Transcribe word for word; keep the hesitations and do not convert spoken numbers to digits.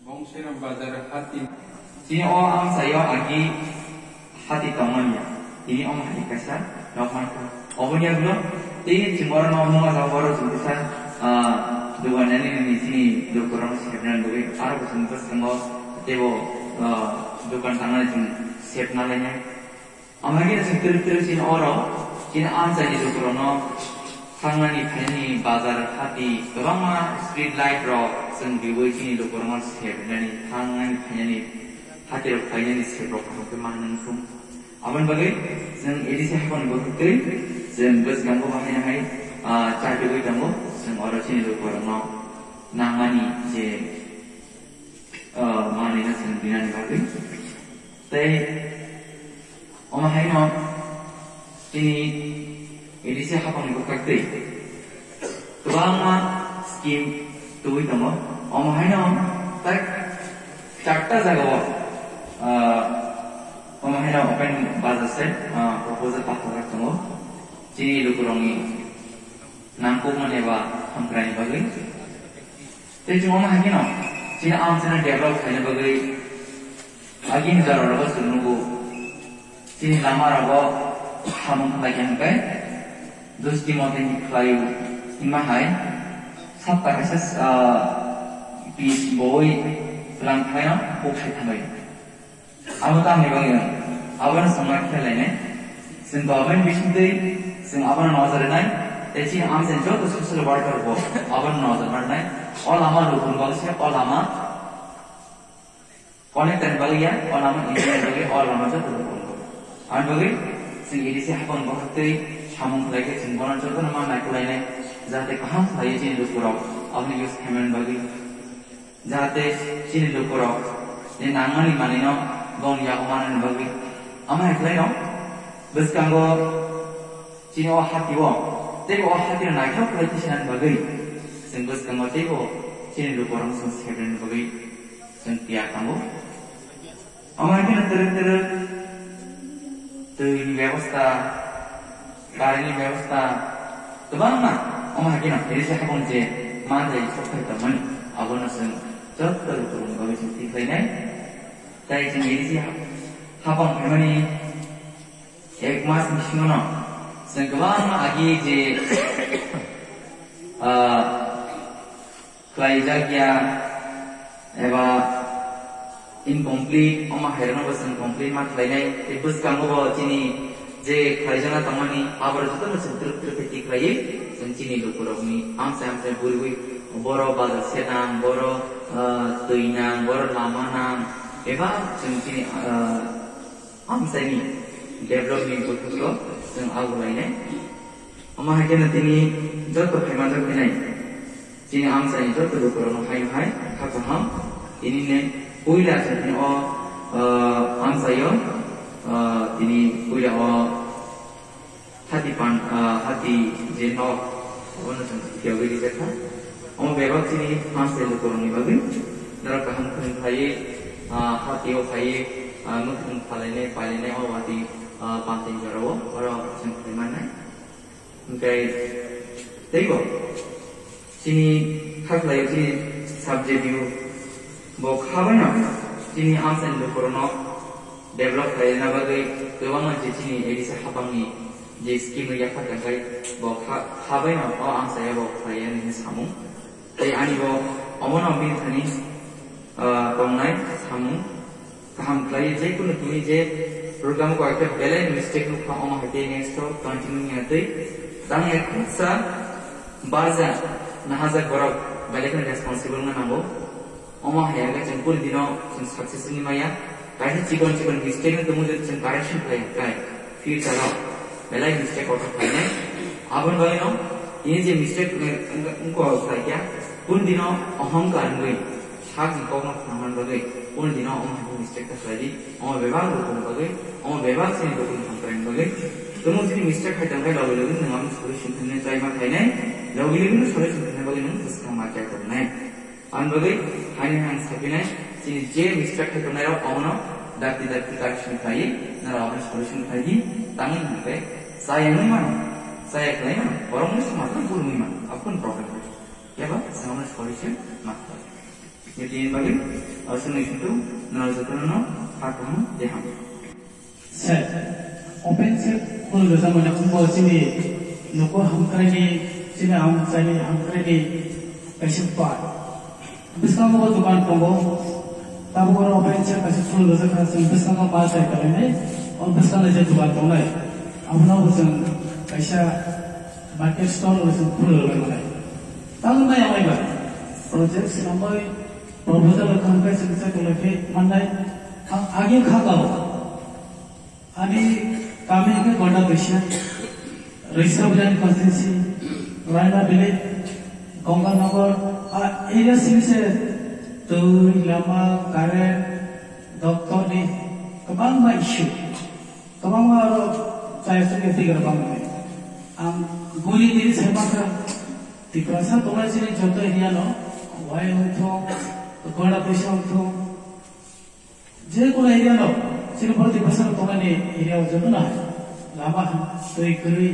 Gongseram bazar hati. Chini o amchaio agi hati tongmani ya. Tini omo hai kaisa nokmani kha. Oboni yagulo tei chwng oro nokmung o jaga oro chwng kisa, ah, dogan nani nini chini dokorokno sepnani bagwi aro bo chwng bwskango teibo, ah, dokan tangnai chwng sepna lainai. Amagini chwng twrwk twrwk chini oro, chini amchaini lukurokno thangnani phainani bazar hati kwbangma street light rok chwng riwi chini lukurokno sep rinani thangnani phainani hati rok phainani sep rok kaham khe manna wngkhu. Aboni bagwi chwng A D C hapani bwkhwtwi chwng bwskango bahai nahai, ah, chai tugwi tongo. Chwng oro chini lukurokno nangmani je, ah, manwino chwng rinani bagwi. Tei omo haino chini A D C hapangni bwkhaktwi kwbangma scheme tubui tongo. Omo haino tak charta jagao, ah, omo haino open bazar se, ah, proposal pathajak tongo. Chini lukurokni nangkukmani eba hamkraini bagwi. Tei chwng omo hai kheno chini amchaino develop khaina bagwi agini jora rogo chwng nugo. Chini lama rogo samung khlai khe hwnkhe dosti mote ni khlaio hima hai sapta kaisa, ah, pitch boi twlang khlaino kok sai thanglai. Abo tamni bagwi no, abono chwng ma khe lainai. Chwng government bisingtwi chwng abono nojor rinai, tei chini amchaini joto social worker bo abono nojor ma rinai. O lama lukurok bagwi se o lama connector ni bagwi ya, o lama engineer ni bagwi, o lama joto lukurok bagwi. Aboni bagwi chwng A D C hapang bokhortwi samung khlai khe chwng bono jotono ma naikolai nai, jahate kaham khlaiwi chini lukurok abono use khaimani bagwi. Jahate chini lukurok ni nangmani manwino bongni yago manani bagwi. Amo hai khlaino bwskango chini o hatio teibo o hatino naithok khlai tisanani bagwi chwng bwskango teibo chini lukurokno chwng sebrani bagwi chwng tiyar tongo. Omo hai kheno twrwk twrwk twi ni bebosta, current ni bebosta, kwbangma. Omo hai kheno A D C hapang je manjai sok phai tongmani, abono chwng joto lukurokni bagwi chwng twi khlainai. Tai chwng A D C hapang phaimani ek mas ni bisingo no chwng kwbangma agi je, ah, khlaijak ya eba incomplete, omo hairokno bo chwng complete ma khlainai. Tei bwskango bo chini je khlaijakna tongmani, aborok jotono chwng twrwk twrwk khe tikhlaiwi chwng chini lukurokni amchai amchai buriwi boro bazar se nang, boro, ah, twi nang, boro lama nang, eba chwng chini, ah, amchaini development ni bwkhaklo chwng ago lainai. Omo hai kheno tini joto phaima jok hinai. Chini amchaini joto lukurokno hai hai kha kaham. Tini ne puila chwng tini o, ah, amchaio, ah, tini puila o hati pan, ah, hati je nok, obono chwng sitiyogwi rijak kha. Omo bebak chini amchai lukurokni bagwi norok kaham khwrwng khlaiwi, ah, hatio phaiwi, ah, mwkhwtwng phalainai pailainai o watwi, ah, pantin jorao oro chwng khlai mannai. Hwnkhe teibo chini kha khlaio chini subject o bo kha baino chini amchaini lukurokno develop khlaina bagwi kwbangma je chini A D C hapangni je scheme rwya kha tongkhai bo kha, kha baino o amchaio bo khlaiya hinwi samung. Tei ani bo omono bini thani, ah, tongnai samung kaham khlai, je kunu tini je program ko ekta belai mistake nukha, omo hai khe next o continue wngya tei tang ek khaksa barja nahajak borok belai kheno responsible wngna nango. Omo hai khe chwng puri dino chwng success wngwi maya. Kaisa chikon chikon mistake no tongmung jodi chwng correction khlai khe future o belai mistake kotor khlainai. Aboni bagwi no tini je mistake wng-, wng-, wngkha khlaikha, puri dino ohongkar wngwi sakni kokno khna man bagwi puri dino omo hai mistake ta khlai di. Omo bebak lukurokni bagwi, omo bebak chini lukurokni hamkraini bagwi. Tongmung jodi mistake khai tongkhe logi logi nwng aboni solution khainai try ma khlainai, logi logi no solution khaina bagwi nwng bwskang ma try tongnai. Ang bagwi haini ang sapinai, chini je mistake khai tongnai rok omono dakti dakti correction khlaiwi, norok abono solution khlai di, tangwi hwnkhe chaya wngwi mano, chaya khlai mano, borok wngwi samajno bul wngwi mano, abo kunu problem kha. Phiya ba chwng abono solution ma khlai. Meeting bagwi aswk ni sutu nang jotono no ha kaham de ham. Sir, open check khul rwjakmani wngkha chini nukhung hamkraini, chini amchaini hamkraini kaisa part. Bwskango bo dogan tongo. Tabuk oro open check kaisa khul rwjak kha, chwng bwskango ma chai kalainai, o bwskango je dogan tongnai, abono bo chwng kaisa market stall rwjak khul rwjak manai. Tamo mai amai ba project swnamwi proposal rwkha hwnkhe chwng chai kolai khe mannai. Ang agi kha kao. Ani kami hwnkhe Gonda Tuisa, Rwisa Bujani constituency, Raina Village, Gonganagar, a area simi se twi, lama, current, doctor ni kwbangma issue, kwbangma aro chaya chukya tigra bangmani. Ang guri diri sai mankha, Tiprasa tongnai chini joto area no, Wai wngthung, Gonda Tuisa wngthung, je kono area no, chini borok Tiprasa tongnani area o joto no hai, lama hai, twi kwrwi,